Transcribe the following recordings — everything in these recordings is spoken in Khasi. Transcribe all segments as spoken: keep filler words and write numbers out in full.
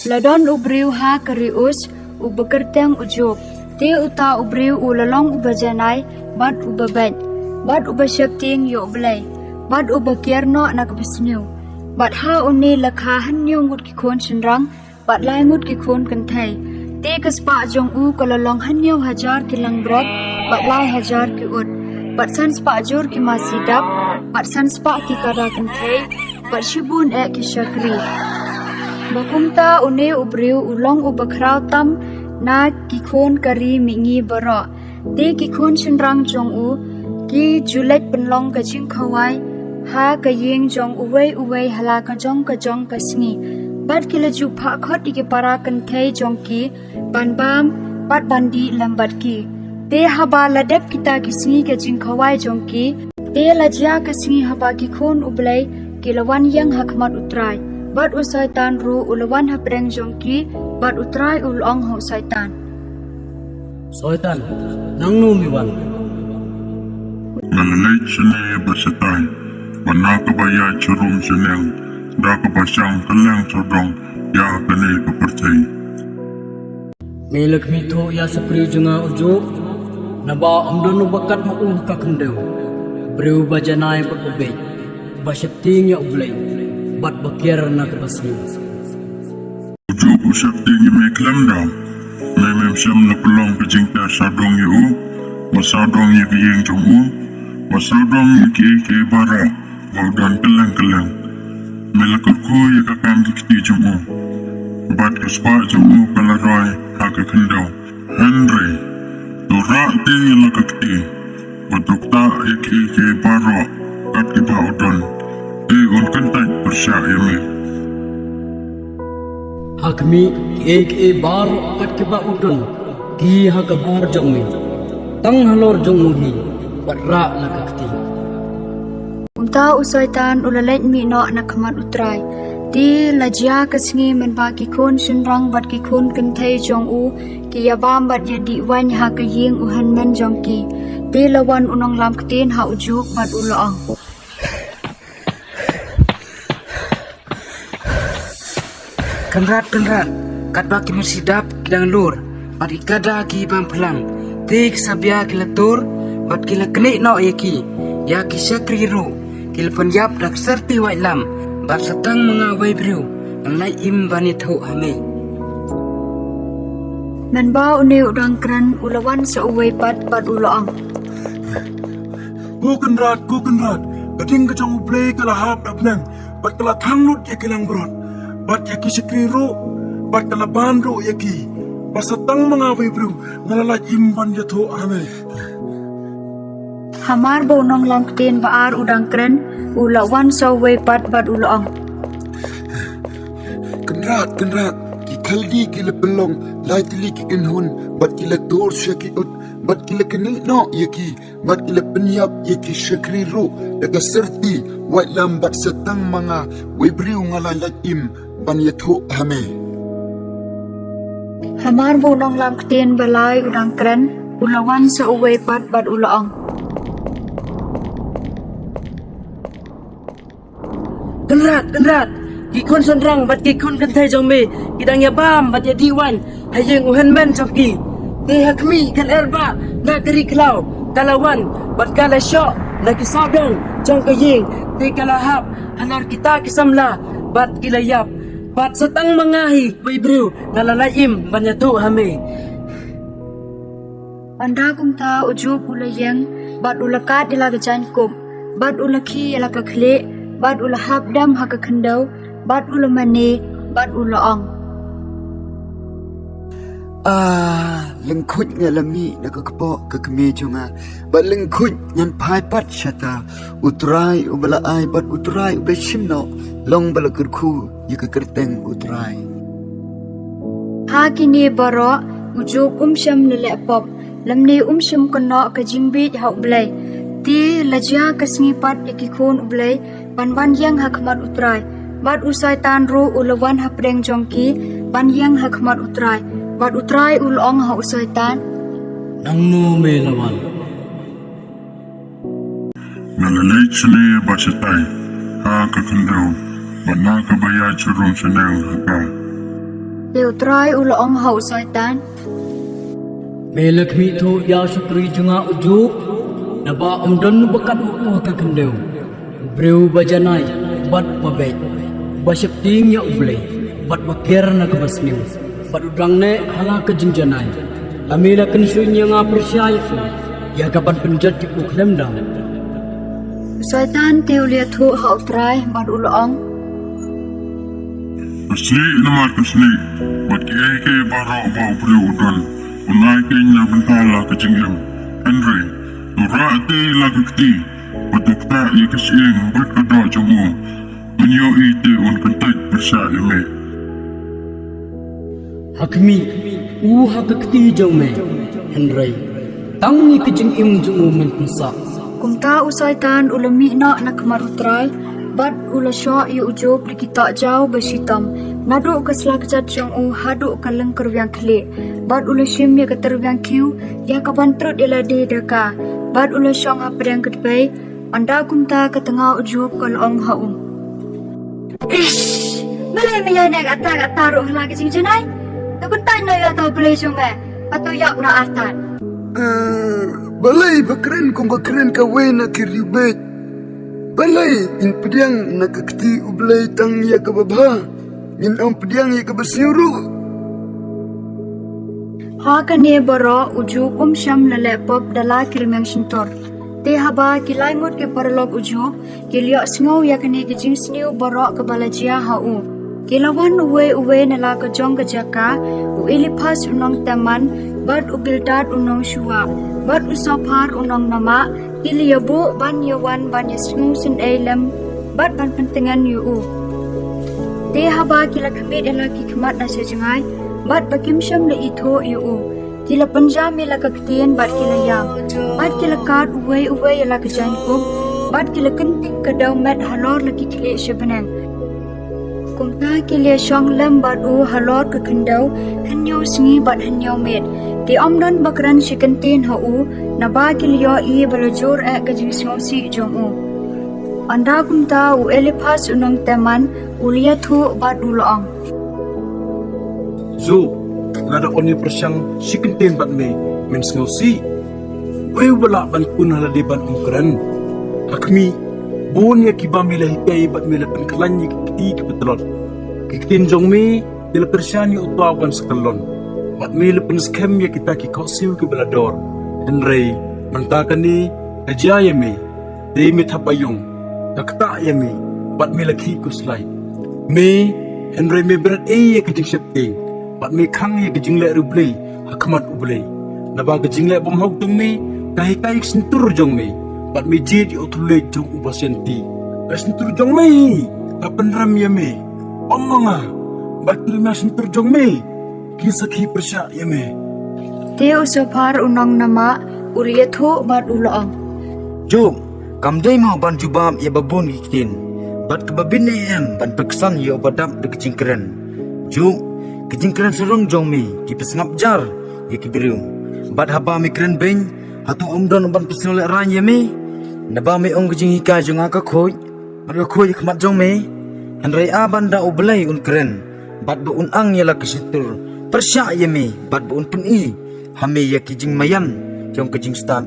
La don u briew ha ka ri Us, uba kyrteng u Job. Te uta u briew u la long uba janai, bad uba beit, bad uba sheptieng ïa U Blei, bad uba kiar noh na kaba sniew. Bad ha une la kha hynñiew ngut ki khun shynrang, bad lai ngut ki khun kynthei. Te ka spah jong u ka la long hynñiew hajar ki langbrot, bad lai hajar ki ut, bad san spah jur ki masi dap, bad san spah ki kada kynthei, bad shibun eh ki shakri. Ba kumta une u briew u long uba khraw tam na ki khun ka ri mihngi baroh. Te ki khun shynrang jong u ki ju leit pynlong ka jingkhawai ha ka ïing jong uwei uwei ha la ka jong ka jong ka sngi. Bad ki la ju phah khot ïa ki para kynthei jong ki ban bam bad ban dih lem bad ki. Te haba la dep kita ki sngi ka jingkhawai jong ki, te la jia ka sngi haba ki khun U Blei ki la wan ïeng ha khmat U Trai. Bad u Soitan ruh u la wan hapdeng jong ki, bad U Trai u la ong ha u Soitan. Soitan, nangno me wan? Nga la leit shane bad shatai, bad na kaba ïaid sharum shaneng, da kaba shang kylleng sawdong ïa kane ka pyrthei. Me la khmih thuh ïa u shakri jong nga u Job, naba ym don uba kat ma u ha ka khyndew. Briew ba janai bad ba beit, ba sheptieng ïa U Blei, bad ba kiar na kaba sniew. U Job u sheptieng ïa me khlem daw. Me mem shym la pynlong ka jingkiar sawdong ïa u, bad sawdong ïa ka ïing jong u, bad sawdong ïa kiei kiei baroh ba u don kylleng kylleng. Me la kyrkhu ïa ka kam ki kti jong u, bad ka spah jong u ka la roi ha ka khyndew. Hynrei to rah te ïa la ka kti, bad to ktah ïa kiei kiei baroh kat kiba u don, te un kyntait pyrshah ïa me. Ha khmih kiei kiei baroh kat kiba u don, ki ha ka bor jong me, tang halor jong u hi, bad rah la ka kti. Kumta u Soitan u la leit mih noh na khmat U Trai. Te la jia ka sngi mynba ki khun shynrang bad ki khun kynthei jong u ki ïa bam bad ïa dih waiñ ha ka ïing u hynmen jong ki. Te la wan u nonglam ktien ha u Job bad u la ong. Kynrad, Kynrad, katba ki masi dap ki dang lur, bad ki kada ki bam phlang, te ki sabia ki la tur, bad ki la knieh noh ïa ki, ïa ki shakri ruh ki la pynïap da ka syrti waitlam, bad sa tang ma nga wei briew ngan lait im ban ïathuh ha me. Mynba une u dang kren u la wan sa uwei pat bad u la ong. Ko Kynrad, ko Kynrad, ka ding ka jong U Blei ka la hap da bneng, bad ka la thang lut ïa ki langbrot, bad ïa ki shakri ruh, bad ka la ban ruh ïa ki. Bad sa tang ma nga wei briew nga la lait im ban ïathuh ha me. Hamar ba u nonglam ktien ba ar u dang kren, u la wan sa uwei pat bad u la ong. Kynrad, Kynrad, ki Khaldi ki la pynlong lai tylli ki kynhun, bad ki la tur sha ki ut, bad ki la knieh noh ïa ki, bad ki la pynïap ïa ki shakri ruh da ka syrti waitlam, bad sa tang ma nga wei briew nga la lait im ban ïathuh ha me. Hamar ba u nonglam ktien ba lai u dang kren, u la wan sa uwei pat bad u la ong. Kynrad, Kynrad, ki khun shynrang bad ki khun kynthei jong me ki dang ïa bam bad ïa dih waiñ ha ïing u hynmen jong ki. Te ha khmih kan er ba na ka ri khlaw ka la wan, bad ka la shoh na ki sawdong jong ka ïing, te ka la hap halor kita ki samla, bad ki la ïap. Bad sa tang ma nga hi wei briew nga la lait im ban ïathuh ha me. Ynda kumta u Job u la ïeng, bad u la kad ïa la ka jaiñkup, bad u la khie ïa la ka khlieh, bad u la hap dem ha ka khyndew, bad u la mane, bad u la ong. Ah, lyngkhuid nga la mih na ka kpoh ka kmie jong nga, bad lyngkhuid ngan phai pat shata. U Trai uba la ai bad U Trai uba la shim noh, long ba la kyrkhu ïa ka kyrteng U Trai. Ha kine baroh u Job um shym la leh pop, lymne um shym kynnoh ka jingbieit ha U Blei. Te la jia ka sngi pat ïa ki khun U Blei ban wan ïeng ha khmat U Trai, bad u Soitan ruh u la wan hapdeng jong ki ban ïeng ha khmat U Trai. Bad U Trai u la ong ha u Soitan. Nangno me la wan? Nga la leit shane bad shatai ha ka khyndew, bad na kaba ïaid sharum shaneng ha ka. Te U Trai u la ong ha u Soitan: Me la khmih thuh ïa u shakri jong nga u Job, naba ym don uba kat u ha ka khyndew. U briew uba janai bad uba beit, uba sheptieng ïa U Blei bad uba kiar na kaba sniew, bad u dang neh ha la ka jingjanai. La me la kynshun ïa nga pyrshah ïa u, ïa kaban pynjot ïa u khlem daw. U Soitan te u la ïathuh ha U Trai bad u la ong: Ka slieh namar ka slieh, bad kiei kiei baroh ba u briew u don, un ai keiñ na bynta la ka jingim. Hynrei to rah te la ka kti, bad to ktah ïa ka shyieng bad ka doh jong u. Men ïohi te un kyntait pyrshah ïa me. Ha khmih u ha ka kti jong me, hynrei tang ïa ka jingim jong u men pynsah. Kumta u Soitan u la mih noh na khmat U Trai, bad u la shoh ïa u Job da ki tohjaw ba shitom, naduh ka sla kjat jong u haduh ka lyngkyrwiang khlieh, bad u la shim ïa ka tyrwiang khiew ïa kaban trud ïa lade da ka, bad u la shong hapdeng ka dbei. Ynda kumta ka tnga u Job ka la ong ha u: Ish! Balei me ïaineh katta katta ruh ha la ka jingjanai? To kyntait noh ïa uta U Blei jong me, bad to ïap noh artat. Eh, balei ba kren kum ka kren kawei na ki riewbeit? Balei ngin pdiang na ka kti U Blei tang ïa kaba bha, ngin ym pdiang ïa kaba sniew ruh? Ha kane baroh u Job um shym la leh pop da la ki rmiang shyntur. Te haba ki lai ngut ki paralok u Job ki la ïohsngew ïa kane ka jingsniew baroh kaba la jia ha u, ki la wan uwei uwei na la ka jong ka jaka, u Eliphas u nong Teman, bad u Bildad u nong Shuah, bad u Sophar u nong Naamah, ki la ïabuh ban ïawan ban ïasngew sngewsih lem bad ban pyntngen ïa u. Te haba ki la khmih ïa la ki khmat na sha jngai, bad ba kim shym la ithuh ïa u, ki la pynjam ïa la ka ktien bad ki la ïam, bad ki la kad uwei uwei ïa la ka jaiñkup, bad ki la kynting ka dew met halor la ki khlieh sha bneng. Kumta ki la shong lem bad u halor ka khyndew hynñiew sngi bad hynñiew miet. Te ym don ba kren shi kyntien ha u, naba ki la ïohi ba la jur eh ka jingsngewsih jong u. Ynda kumta u Eliphas u nong Teman u la ïathuh bad u la ong: Job, lada yn ïa pyrshang shi kyntien bad me, men sngewsih. Uei uba lah ban kun ha lade ban ym kren? Ha khmih, bun ïa kiba me la hikai bad me la pynkhlaiñ ïa ki kti kiba tlot. Ki ktien jong me ki la kyrshan ïa uta uban sa kyllon, bad me la pynskhem ïa kita ki khohsiew kiba la dor. Hynrei mynta kane ka jia ïa me, te me thap aïom, ka ktah ïa me, bad me la khih khuslai. Me, hynrei me bret ei ïa ka jingsheptieng, bad me khang ïa ka jingleh riewblei ha khmat U Blei. Naba ka jingleh bymhok jong me ka hikai ka shyntur jong me, bad me jied ïa u thylliej jong u bashanti. Ka shyntur jong me ka pynrem ïa me, ym ma nga, bad ki rmiang shyntur jong me ki sakhi pyrshah ïa me. Te u Sophar u nong Naamah u la ïathuh bad u la ong: Job, kam dei mo ban jubab ïa ba bun ki ktien, bad kaba bit ne em ban pynksan ïa uba dap da ka jingkren? Job, ki jingkren sarong jong me ki pynsngap jar ïa ki briew. Bad haba me kren beiñ, hato ym don ban pynsngewlehraiñ ïa me? Naba me ong ka jinghikai jong nga ka khuid, bad ka khuid ha khmat jong me. Hynrei a ban da U Blei un kren, bad ba un ang ïa la ka shyntur pyrshah ïa me, bad ba un pyni ha me ïa ki jingmaïan jong ka jingstad,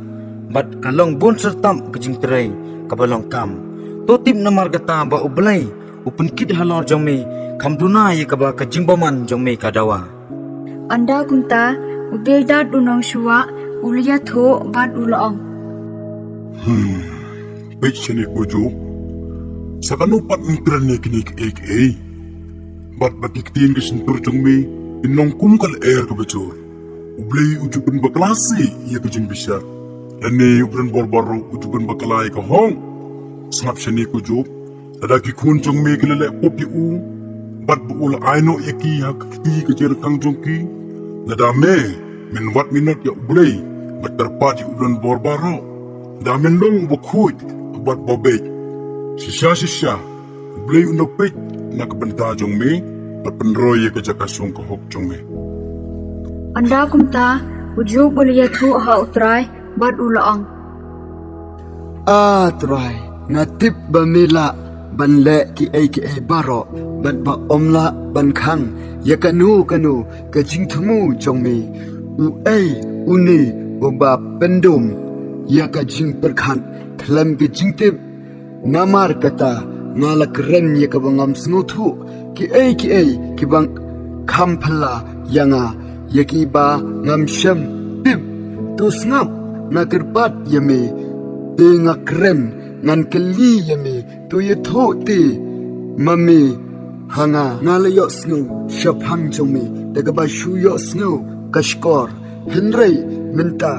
bad ka long bun syrtap ka jingtrei kaba long kam. To tip namar kata ba U Blei u pynkit halor jong me, kham duna ïa kaba ka jingbymman jong me ka dawa. Ynda kumta u Bildad u nong Shuah u la ïathuh bad u la ong: Hmm, peit shane ko Job, sa kano pat men kren ïa kine kiei kiei? Bad ba ki ktien ka shyntur jong me kin long kum ka lyer kaba jur. U Blei u ju pynbakla sih ïa ka jingbishar, lane u Donbor baroh u ju pynbakla ïa ka hok. Sngap shane ko Job, lada ki khun jong me ki la leh pop ïa u, bad ba u la ai noh ïa ki ha ka kti ka jingryngkang jong ki, lada me men wad minot ïa U Blei bad kyrpad ïa u Donbor baroh, da men long uba khuid bad uba beit. Shisha shisha U Blei un da peit na ka bynta jong me, bad pynroi ïa ka jaka shong ka hok jong me. Ynda kumta u Job u la ïathuh ha U Trai bad u la ong: A Trai, nga tip ba me lah ban leh kiei kiei baroh, bad ba ym lah ban khang ïa kano kano ka jingthmu jong me. Uei une uba pyndum ïa ka jingpyrkhat khlem ka jingtip? Namar kata nga la kren ïa kaba ngam sngewthuh, kiei kiei kiba kham phylla ïa nga, ïa kiba ngam shym tip. To sngap, nga kyrpad ïa me, te nga kren, ngan kylli ïa me, to ïathuh te ma me ha nga. Nga la ïohsngew shaphang jong me da kaba shu ïohsngew ka shkor, hynrei mynta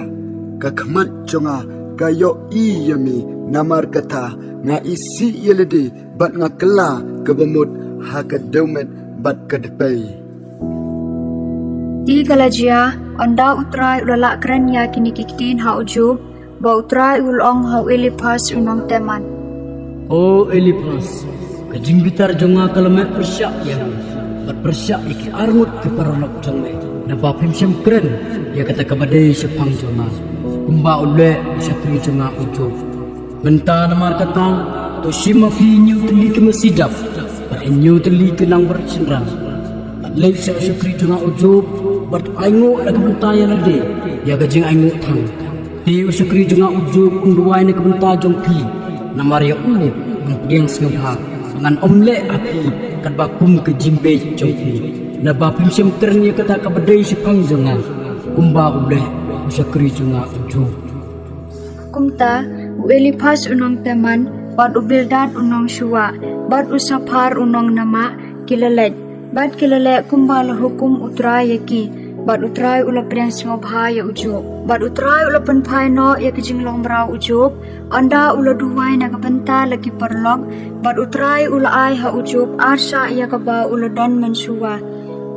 ka khmat jong nga ka ïohi ïa me. Namar kata nga isih ïa lade bad nga kylla kaba mut ha ka dewmet bad ka dpei. Te ka la jia, ynda U Trai u la lah kren ïa kine ki ktien ha u Job, ba U Trai u la ong ha u Eliphas u nong Teman: O Eliphas, ka jingbitar jong nga ka la meh pyrshah ïa me, bad pyrshah ïa ki arngut ki paralok jong me, naba phim shym kren ïa kata kaba dei shaphang jong nga, kumba u leh u shakri jong nga u Job. Mynta namar kata, to shim ma phi hynñiew tylli ki masi dap, bad hynñiew tylli ki langbrot shynrang, bad leit sha u shakri jong nga u Job, bad ainguh na ka bynta ïa lade ïa ka jingainguh thang. Te u shakri jong nga u Job un duwai na ka bynta jong phi, namar ïa u ngam pdiang sngewbha, ngan ym leh ha phi katba kum ka jingbeit jong phi, naba phim shym kren ïa kata kaba dei shaphang jong nga, kumba u leh u shakri jong nga u Job. Kumta, u Eliphas u nong Teman, bad u Bildad u nong Shuah, bad u Sophar u nong Naamah, ki la leit, bad ki la leh kumba la hukum U Trai ïa ki, bad U Trai u la pdiang sngewbha ïa u Job. Bad U Trai u la pynphai noh ïa ka jinglong mraw u Job, ynda u la duwai na ka bynta la ki paralok, bad U Trai u la ai ha u Job ar shah ïa kaba u la don mynshuwa.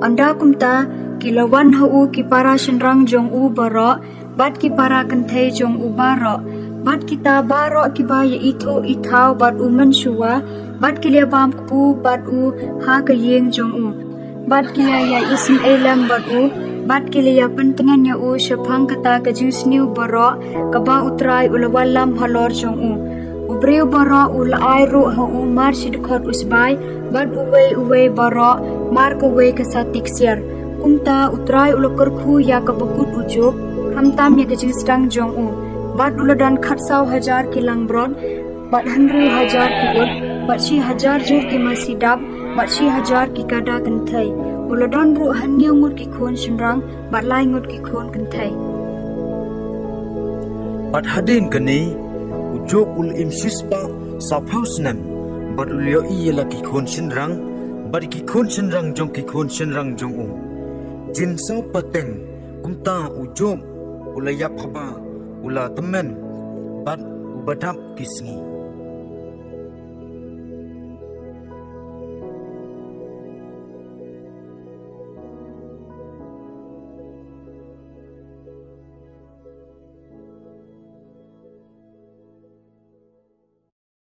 Ynda kumta, ki la wan ha u ki para shynrang jong u baroh, bad ki para kynthei jong u baroh, bad kita baroh kiba ïa ithuh ithaw bad u mynshuwa, bad ki la bam kpu bad u ha ka ïing jong u, bad ki la ïa isynei lem bad u, bad ki la ïa pyntngen ïa u shaphang kata ka jingsniew baroh kaba U Trai u la wallam halor jong u. U briew baroh u la ai ruh ha u mar shi dkhot u sbai, bad uwei uwei baroh mar kawei ka sati ksiar. Kumta U Trai u la kyrkhu ïa kaba kut u Job, khamtam ïa ka jingsdang jong u. Bad u la don khatsaw hajar ki langbrot, bad hynriew hajar ki ut, bad shi hajar jur ki masi dap, bad shi hajar ki kada kynthei. U la don ruh hynñiew ngut ki khun shynrang, bad lai ngut ki khun kynthei. Bad hadien kane, u Job u la im shispah sawphew snem, bad u la ïohi ïa la ki khun shynrang, bad ki khun shynrang jong ki khun shynrang jong u. Jin saw pateng. Kumta u Job u la ïap haba u la tymmen, bad u ba dap ki sngi.